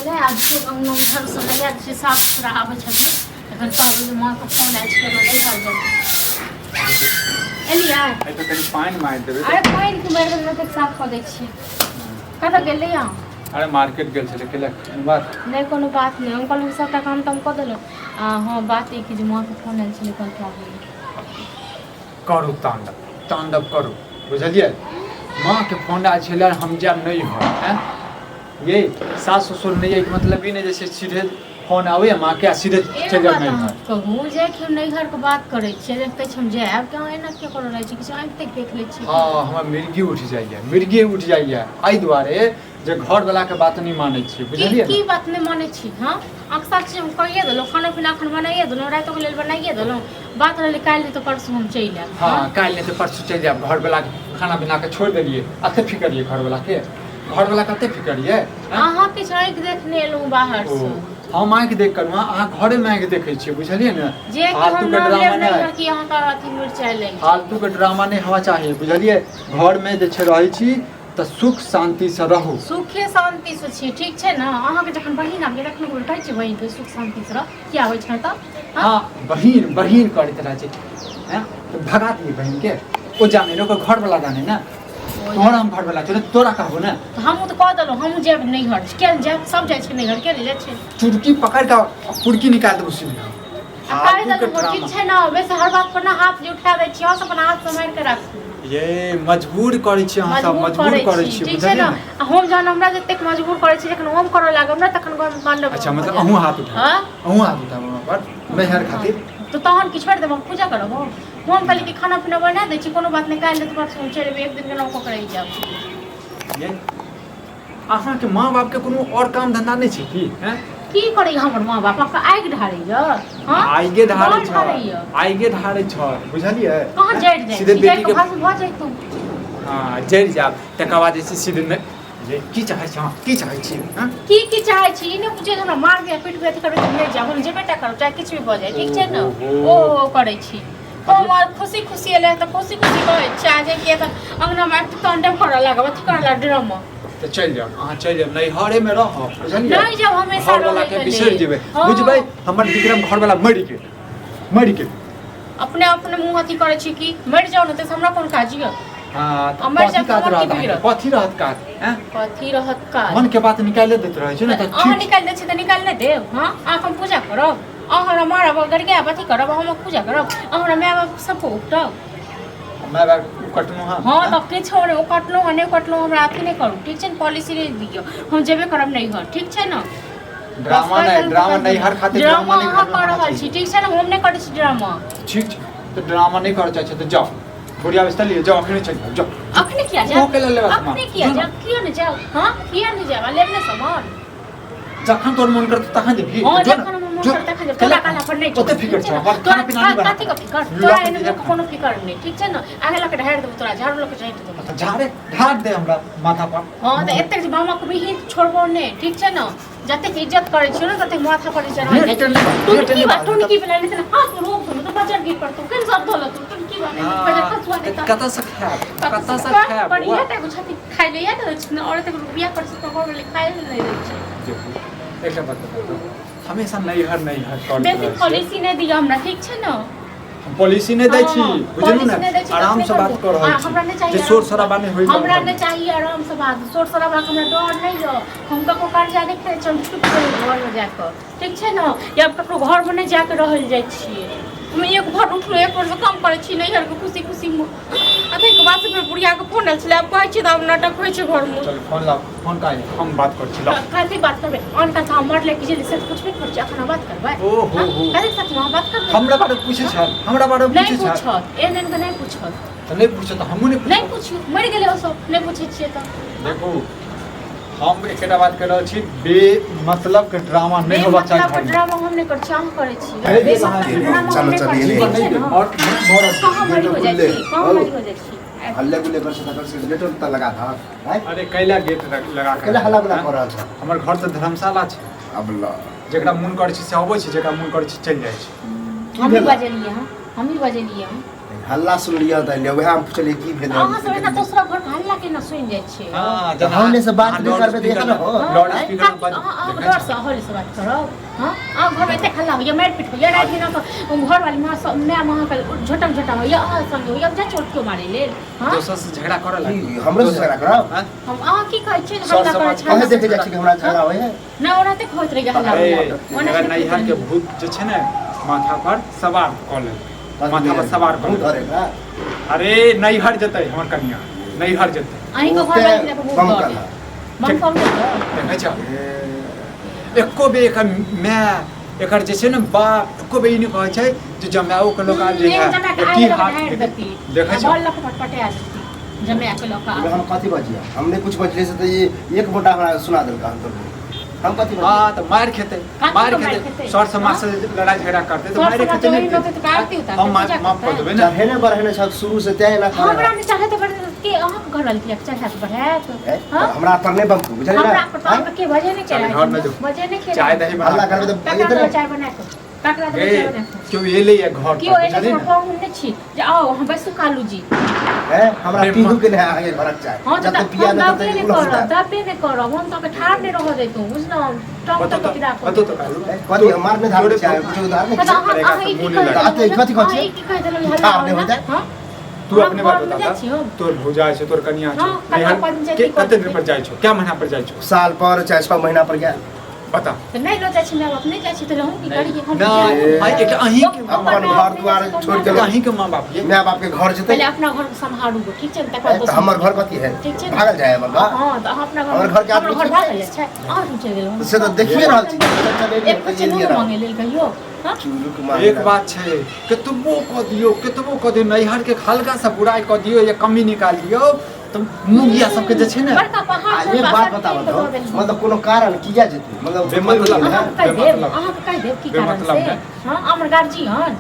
गेलै। आब देखियौ, अङ्गना झाड़ू सब लगा दै छियै, साफ सुथरा आबै छथिन तखन कहबै जे माँके फोन आयल छै, हमरा नैहर जाय। एलियै? एहि पर कनि पानि मारि देबै। अरे, पानि के मारि देबै तऽ साफ कऽ दै छियै। कतऽ गेलै अहाँ? अरे, मार्केट गेल छलै। केलक कोनो बात? नहि, कोनो बात नहि। हम कहलहुँ, सभटा काम ताम कऽ देलहुँ। आ हँ, बात ई कि जे माँके फोन आयल छलै, कहलकै आबै लए। करू तांडव, तांडव करू, बुझलियै? माँके फोन आयल छलै, हम जायब नहि हर। आँय ये, सास ससुर नहि के मतलब ई नहि जे छै सीधे फोन आबैए माँके आ सीधे एगो चलि जायब बात नहि अहाँ हर। कहू जे कि हम नैहरके बात करै छियै, देखै छी हम जायब कि अहाँ एना किया करऽ रहै छी? किछु आँखि ताकि देख लै छी। हँ, हमरा मिर्गी उठि जाइए, मिर्गी उठि जाइए एहि दुआरे जे घरवलाके बात नहि मानै छियै। की? बुझलियै? की ने बात नहि मानै छी? हँ, अहाँके सब चीज हम कहिए देलहुँ, खाना पीना एखन बनाइए देलहुँ, रातिके लेल बनाइए देलहुँ। बात रहलै काल्हि नहि तऽ परसू हम चलि आयब। हँ, काल्हि नहि तऽ परसू चलि जायब। घरवलाके खाना पीना के छोड़ि देलियै। एते फिकर ये घरवलाके? घरवला कते फिकर ये, आँय? अहाँ किछु आँखि देखने एलहुँ ओ बाहरसँ। हम आँखि देख कर, अहाँ घरेमे आँखि देखै छियै, बुझलियै ने? जे कि हम फालतू के नाम ड्रामा लेब नहि। नैहर कि अहाँके अथी मिरचाइ लागि। फालतू के ड्रामा नहि होवा चाही, बुझलियै? घरमे जे छै रहै छी तऽ सुख शान्तिसँ रहू। सुखे शान्तिसँ छी, ठीक छै ने? अहाँके जखन बहिन आबि तखन एक बेर कहै छियै बहिनके, सुख शान्तिसँ रह। किया आबै छै तऽ? हँ, बहिन बहिन करैत रहै छै। हैं, तऽ भगा दियै बहिनके? ओ जाने ने, ओकर घरवला जाने ने। तोहर हम घरवला छौ ने, तोरा कहबो ने। तऽ हमहूँ तऽ कह देलहुँ, हमहूँ जायब नैहर। किया नहि जायब? सब जाइ छै नैहर, किया नहि जाइ छै? चुटकी पकड़ि कऽ पुरकी निकालि देबो सीधे। आ कहि फालतूके देलहुँ, ठीक ड्रामा। छै ने? वैसे हर बात पर ने हाथ जे उठा दै छी, अहाँ सब अपन हाथ सम्हारि कऽ राखू। ये मजबूर करै छी अहाँ सब, मजबूर करै छी, ठीक छै बुझलियै ने? ने? आ हम जहन हमरा जतेक मजबूर करै छी, जखन हम करऽ लागब ने, तखन घरमे तांडव अच्छा, भऽ मतलब जायत। अहूँ हाथ उठाब? हँ। अहूँ हाथ उठाब हमरा पर नैहर खातिर? तऽ तहन कि छोड़ि देब? हम पूजा करब? हम कहली कि खाना पीना बना दै छी, कोनो बात नहि, काल्हि नहि तऽ परसू हम चलि एबै, एक दिन केना कऽ रहि जायब। ये अहाँके माँ बापके कोनो आओर काम धंधा नहि छै की? हैं? की करै हमर माँ बाप? अहाँके आगि ढारैया? हँ, आइगे ढारै बड़ छ। ढारैया। आइगे ढारै छ, बुझलियै? कहाँ जरि जाइ सीधे छी? बेटी जरि के कऽ भस्म भऽ जैतहुँ। हँ, जरि जायब, तकर बाद जे छै सीधे नहि जे की चाहै छी अहाँ? की चाहै छी, हँ? की की चाहै छी ई नहि बुझै। हमरा मारबै, पिटबै, अथी करबै तऽ नहि जायब। हम जेबे टा करब, चाहे किछु भी भऽ जाय, ठीक छै ने? ओहो। ओ करै छी हम आर खुशी खुशी एलै तऽ खुशी खुशी कहै छी, आ जे कि तऽ अङ्गनामे आबि तांडव करऽ लागब, अथी करऽ लागब, ड्रामा। तऽ चलि जाउ अहाँ, चलि जाउ, नैहरेमे रहब, बुझलियै? नहि जायब हमेशा घरवला रहैके के बिसरि लेल। जेबै। हँ। बुझबै, हमर विक्रम घरवला मरि गेल, मरि गेल। अपने अपने मुँह अथी करै छी कि मरि जाउ ने तऽ हमरा कोन काज यऽ? हँ, तऽ आ मरि कथी जायब तऽ काज हमर रहत की अहाँके? बिगड़त? कथी रहत काज? ऐं? कथी रहत काज? मन के बात निकालि दैत रहै छै ने तऽ। अहाँ ठीक। निकालि दै छी तऽ निकालि नहि देब? हँ, अहाँके हम पूजा करब? अहाँ हमरा मारब, गरियाब, अथी करब, हम पूजा करब? अहाँ हमरा माय बाप सबके उपटब। माय बाप कटलहुँ हँ? हँ, तऽ किछु नहि, ओ कटलहुँ हँ, नहि कटलहुँ, हमरा अथी नहि करू, ठीक छै ने? पॉलिसी नहि दिअ, हम जेबे करब नैहर, ठीक छै ने? ड्रामा नहि, ड्रामा नैहर खातिर ड्रामा ड्रामा नहि अहाँ घरमे कऽ होना रहल छी, चाहिए। ठीक छै ने? हम नहि करै छी ड्रामा। ठीक छै, तऽ ड्रामा नहि करऽ चाहै छै तऽ जाउ, बुढ़िया बिस्तर लिअ, जाउ, अखने चलि जाउ, जाउ। अखने किया ओ जायब? के लेल लेबै सामान? अखने किया जो ने। जायब? किया नहि जायब? हँ, किया नहि जायब? आ लेब ने सामान। जखन तोर मन करतौ तखन जेबही। हँ, जो ने, जखन हमर मन जो। करत तखन जायब। केला तोरा कहला पर नहि ओते छोड़ब, फिकर ठीक छौ छै ने? हमर तोरा खाना पीना नहि बना कथी के फिकर? लऽ तोरा के एहन दिहे। कोनो फिकर नहि, ठीक छै ने? आगे लऽ के ढारि देबौ तोरा, झाड़ू लऽ के झाँटि देबौ। तऽ झाड़े ढार दे हमरा माथा पर। हँ, तऽ एतेक जे मामा के भी छोड़बो नहि, ठीक छै ने? जतेक इज्जत करै छियौ ने, ततेक माथा पर चढ़ा ढेर जाइ छै। टेंशन, ढेर टुनकी टेंशन बा बात। टुनकी बला नहि तऽ हाथ पर रोक देबौ तऽ बजर गिर पड़तौ, केन सब धो लेतौ टुनकी बा नहि बजर खसुआ नहि तऽ कतऽ से खायब, कतऽ से खायब? पर बौआ? इएह तऽ एगो छथिन खाइ ले, इएह तऽ छै ने, औरत एगो बियाह करै छै तऽ घर वाले खाइ ले नहि दै छै। देखू, एकटा बात बताउ, हमेशा नैहर नैहर करैत बेसी रहै छियै। पॉलिसी नहि दिअ हमरा, ठीक छै ने? हम पॉलिसी नहि दै छी। हँ, बुझलू पॉलिसी ने? नहि दै छी तऽ आराम अपने से बात करू। कऽ रहल आ, हमरा नहि छी चाही जे आराम शोर से शराबा बात। नहि होय। हमरा नहि चाही आराम से बात, शोर शराबा के हमरा डर नहि यऽ। हम ककरो कर्जा नहि खेने छी, हम चुप रहू घरमे जाकऽ, ठीक छै ने? या ककरो घरमे नहि जाकऽ रहल जाइ छियै। हम एक भर उठलहुँ, एक भरसँ काम करै छी नैहरके खुशी खुशीमे। आ ताहिके बाद से फेर बुढ़ियाके फोन आयल छलै, आब कहै छियै तऽ आब नाटक होइ छै घरमे। चल, फोन लाउ, फोन का हम बात करै छी, लाउ। कथी बात करबै? अनका तऽ हम मरले कि जेलै से तऽ पुछबे करै छी, एखन हम बात करबै? ओ हो हँ? हो। कथी साथ हम बात करबै? हमरा बारे में पूछै छल, हमरा बारे में नहि पूछै छल? पूछत, एहन एहन के नहि पूछत। तऽ नहि पूछत तऽ हमहूँ नहि नहि पूछब। पूछियौ, मरि गेलै ओ सब, नहि पूछै छियै तऽ। देखू, हम एकेटा बात कहि रहल छी, बे मतलब के ड्रामा नहि होबा चाही बेमतलब के घरमे। ड्रामा हम नहि करै छी, अहाँ करै छी। अरे, बेमतलब के ड्रामा हम चलो, नहि चलो, करै छी, ये ठीक छै ने? और मरद कहाँ मरी हो जाइ छी, कहाँ मरी हो जाइ छी? हल्ले गुल्ले कर से कर से गेट त लगा था राइट। अरे, कैला गेट लगा के कैला हल्ला गुल्ला हाँ? कर रहल छ? हमर घर तऽ धर्मशाला छै। अब ल। जेकरा मोन करै छै से अबै छै, जेकरा मोन करै छै चलि जाइ छै। हमही बजेलियै हँ, हमही बजेलियै हँ। हल्ला सुनलियै तऽ एलियै, वएह हम पुछलियै की भेलै। अहाँ सब एना दोसरा घर के हल्ला केना सुनि जाइ छियै? हाँ, तऽ हमने से बात नहि करबै तऽ एहन हो। लाउड स्पीकर में अहाँ अहाँ डर से हौले से बात करब। हाँ, अहाँ घरमे एतेक हल्ला होइए, मारि पीट होइए राति दिना कऽ, घरवाली माँ सब माय माँ अहाँके झोटम झोटम होइए, अहाँ संगे होइए, हम जाइ छी केओ मारै लेल? हाँ, दोसर से झगड़ा करऽ की लागी। हमरो से झगड़ा करब? हाँ? हम अहाँ की कहै छियै जे सर हल्ला करै समाज छै? अहें देखै जाइ छी कि हमरा झगड़ा होइ है? नहि, ओनाहिते होइत रहैए हल्ला। अरे ओनाहिते अगर नैहर के भूत जे छै ने माथा पर सवार कऽ लेल, माथा पर सवार कऽ भूत लेल। धरे का? अरे नैहर जेतै हमर कनिया, नैहर जेतै। अहींके ओते घर वाली बहुत बम डर कला। बम कम नहि डर। देखै छ, एको बेर एकर माय, एकर जे छै ने बाप, एको बेर ई नहि कहै छै जे जमाओ के लोक आबि एहन जइहे जमा के की आगि लग हाथ ढारि देती। देखै छ। बॉल लऽ कऽ पटपटा देती जमा के लऽ कऽ। हम कथी बजिया? हम नहि कुछ बजले से तऽ ई एक मोटा हमरा सुना देलका। हम तो हम कथी बजिया? हाँ, तऽ मारि खेतै। कथी मारि के मारि खेतै? खेतै? सर समाज से लड़ाई झगड़ा करतै तऽ सर मारि समाज खेतै। चोरी नहि होतै तऽ आरती उतारतै, हम पूजा माफ कऽ करतै। देबै ने। चढ़ेने बढ़ेने छल शुरू से तें एना करै। हमरा नहि चढ़े तऽ बढ़े के? अहाँके घर वाली किया चढ़ात बढ़ायत? है? हाँ? हमरा पर नहि बमकू, बुझलियै हमरा ना? पर तऽ अहाँके के बजे नहि चल, केला घरमे जो। बजे नहि केला। चाय दही बना। हल्ला करबै तऽ ककरा इतने देबै चाय बना कऽ? ककरा देबै ए चाय बना कऽ? केओ एलै या घर केओ पर एलै? बुझलियै तऽ ने? पाहुन नहि छी जे आउ अहाँ बैसू कालू जी। है हमरा अरे पीहू के नहि अहाँके घरक चाय। हँ, जब तऽ तक पिया हम नहि दबे तब नहि तक उलहस करब, दबे नहि करब, हम तऽ ठाढ़ नहि रहऽ दैतहुँ, बुझलहुँ? टंग बतो तक तऽ पिरा बतो तऽ कालू। कथी हम मार नहि धार तोरे चाय कुछो धार तऽ नहि। अहाँ अरे अहाँ ई की मुँह कहि नहि देलहुँ? लगा। कथी कहै अहाँ छियै? ई की कहि देलहुँ जे ठाढ़ हल्ला नहि होइए? होइतै? हँ, तू हम अपने बात घरमे बता जाइ छी हम। तोर भौजाई छै, तोर कनिया छै, हाँ, कतना नैहर पंचायती के कऽ कते दिन देतै? पर जाइ छौ, क्या महीना पर जाइ छौ? साल पर चाहे 6 महीना पर गेल। बता। तऽ नहि लऽ जाइ छी माय बाप, नहि जाइ छी तऽ हम की करियै? हम नहि, आइ एकटा अहीं के अपन घर दुआर छोड़ि के एकटा अहीं के माँ बाप ये माय बाप के घर जेतै। पहिले अपना घर के सम्हारू, ठीक छै ने? तकर बाद तऽ हमर घर कथी है? ठीक छै ने? भागल जाय हमर घर? हँ, तऽ अहाँ अपना घर हमर घर के हमर आदमी घर छै। भागल जाइ छै? अहाँ क्यों चलि गेलहुँ? से तऽ देखिए रहल छी। एक चुनू मांगे लेल कहियो? हाँ? चुरुक मांगे। एक बात छै, कतबो कऽ दियौ, कतबो कऽ दियौ, नैहर के हल्का सा बुराइ कऽ दियौ या कमी निकाल दियौ तऽ मुगिया सबके जे छै ने बड़का पहाड़ आ पर एक बात पाथर बताबऽ फेंक कऽ तो दऽ देलहुँ। मतलब कोनो कारण किया जेतै? मतलब बेमतलब। अहाँके कहि देब, बेमतलब। अहाँके कहि देब की कारण बेमतलब से। ने। हँ, हमर गार्जियन।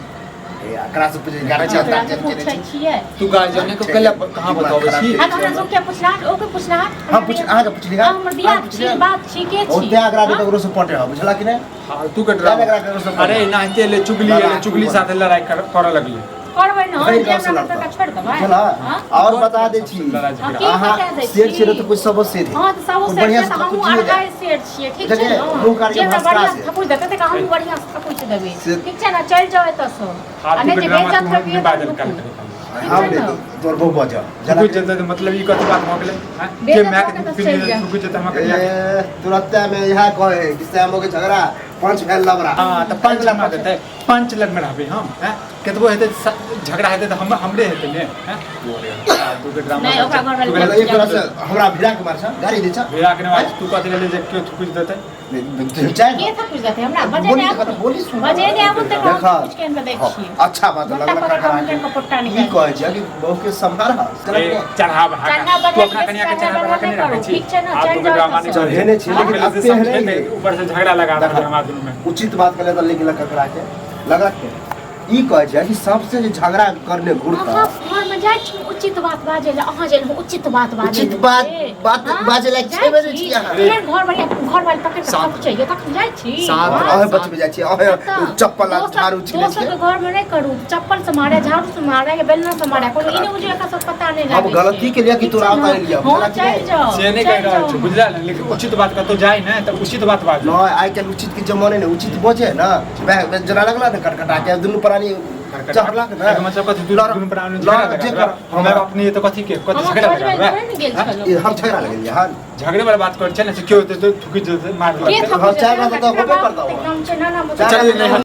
ए, एकरा से पूछे गार्जियन ओकरा गार्जियन के पूछै नहि छियै। तू गार्जियन के कैला कहाँ बताबै छी? हाँ, तऽ हमरा सब के पूछना, ओके पूछना। हम पूछ अहाँके पुछली? अहाँ हमर बियाह अहाँ छी, पुछली? बाप छी, के छी? ओते आगरा हाँ? ककरो से पटे हो, बुझला कि नहि? फालतू के जाने ड्रामा। एकरा ककरो से पटे। अरे एनाहिते एलै चुगली, एलै चुगली साथे लड़ाई करऽ लगलै। करबै ने भरि जे गाँव से हमरा लड़ता। टका छोड़ि देबै। बुझला? हाँ? और बता दै छी लड़ाई हाँ, झगड़ा की अहाँ बता दै शेर छी? छियै तऽ कुछ सबो शेर है। हाँ, तऽ सबो कुछ शेर बढ़िया छियै से तऽ हमहूँ थकुचियो जाय। अढ़ाई शेर छियै, ठीक छै बुझलियै? ने? मुँह काट जे के हमरा भसका बढ़िआँ से। से थकुच देतै तऽ हमहूँ बढ़िआँ से थकुच देबै। ठीक छै ने? चलि जाउ एतऽसँ आ फालतू नहि के जे ड्रामा बेइज्जत तू करबियै नहि तऽ बाजल रुकू। कर करी। हम ठीक छै नहि ने? तोर बहु बजऽ थुकुच जेतै तऽ मतलब ई कथी बात भऽ गेलै? हैं? के बेइज्जत माय भऽ के के तऽ पीने चलि जाउ। थुकुच जेतै हमरा कनिया के? ए, तुरत्ते में इएह कहे कि श्यामो के झगड़ा पंच भेल लबरा। हाँ, तऽ पंच लगमा देतै, पंच लगमे रहबै हम। हैं, केतबो हेतै झगड़ा हेतै तऽ हम हमरे हेतै ने। हैं, फालतू के ड्रामा। नहि, ओकरा घर वाली तू मतलब एक तरह से हमरा भिड़ा के मार छ, गाड़ी दै छ। भिड़ा के नहि, तू कथी लेले जे केओ थुकुच देतै? चाय के थकुच देतै हमरा? बजे बोली नहि देखा आबू, तऽ बोली सुन। बजे नहि आबू तऽ हम देखा। थकुच के दै हाँ, छियै। अच्छा बात गोटा लगल पकड़ कऽ खड़ा हम के पोटा ई निकालि कहै छै कि बहू के सम्हार। ए, चढ़ा बढ़ा के। चढ़ा तू बढ़ा अपना के कनिया के चढ़ा चढ़ा बढ़ा के बढ़ा नहि नहि रखै छी। करू, ठीक छै ने? आब चलि तू जाउ ड्रामा नहि एतऽसँ। चढ़ेने छी, लेकिन पहिले से अब तेहने समझेतै, नहि। ऊपर से झगड़ा लगा रहल देखा। हमरा दुनू में। उचित बात कहले तऽ लेकिन ककरा के लगलक के ई कहै छै कि सबसे जे झगड़ा करने घुरता। अहाँ घरमे जाइ छी उचित बात बाजै लए? अहाँ जाइ उचित बात बाजै उचित लए? बात बात हाँ? बाजै लायक जाइ छेबे नहि छी? छी अहाँ। फेर घर वाली, घर वाली पकड़ि कऽ शान्त। थकुचैया तखन जाइ छी? शान्त। हाँ? अहें बचबे जाइ छी, अहें तऽ चप्पल आ दोसर- झाड़ू छिलै दोसरके छियै। घरमे नहि करू, चप्पल से मारे, झाड़ू से मारे या बेलना से मारे, कोनो ई नहि बुझियौ एकरा सब पता नहि हम लागै गलती छै। केलियै कि ठीक तोरा छै ने? उतारि लिअ, हँ, बुझलक कि चलि नहि? जाउ, से नहि कहि चलि रहल जाउ। छी, बुझला ने? लेकिन उचित बात कतौ जाइ ने तऽ उचित बात बाजू। नहि, आइ काल्हि उचित के जमाने नहि, उचित बजे ने वएह जेना लगला ने कटकटा के दुनू प्राणी चढ़लक ने। एकर मतलब कथी? दुनू दुनू प्राणी झगड़ा लड़ लगा जे देबै? कर हमरा बाप नहि तऽ कथी के कथी हम झगड़ा खोजबै लगा थोड़े ने गेल छलहुँ। ई हम झगड़ा लगेलियै हन? झगड़े वाला बात करै छै ने से केओ थुकि जेतै मार के लगतै। थकुच चाय जेतै? भात तऽ होबे हमरा करतौ। बाप के काम छै ना ना। चल, नहि।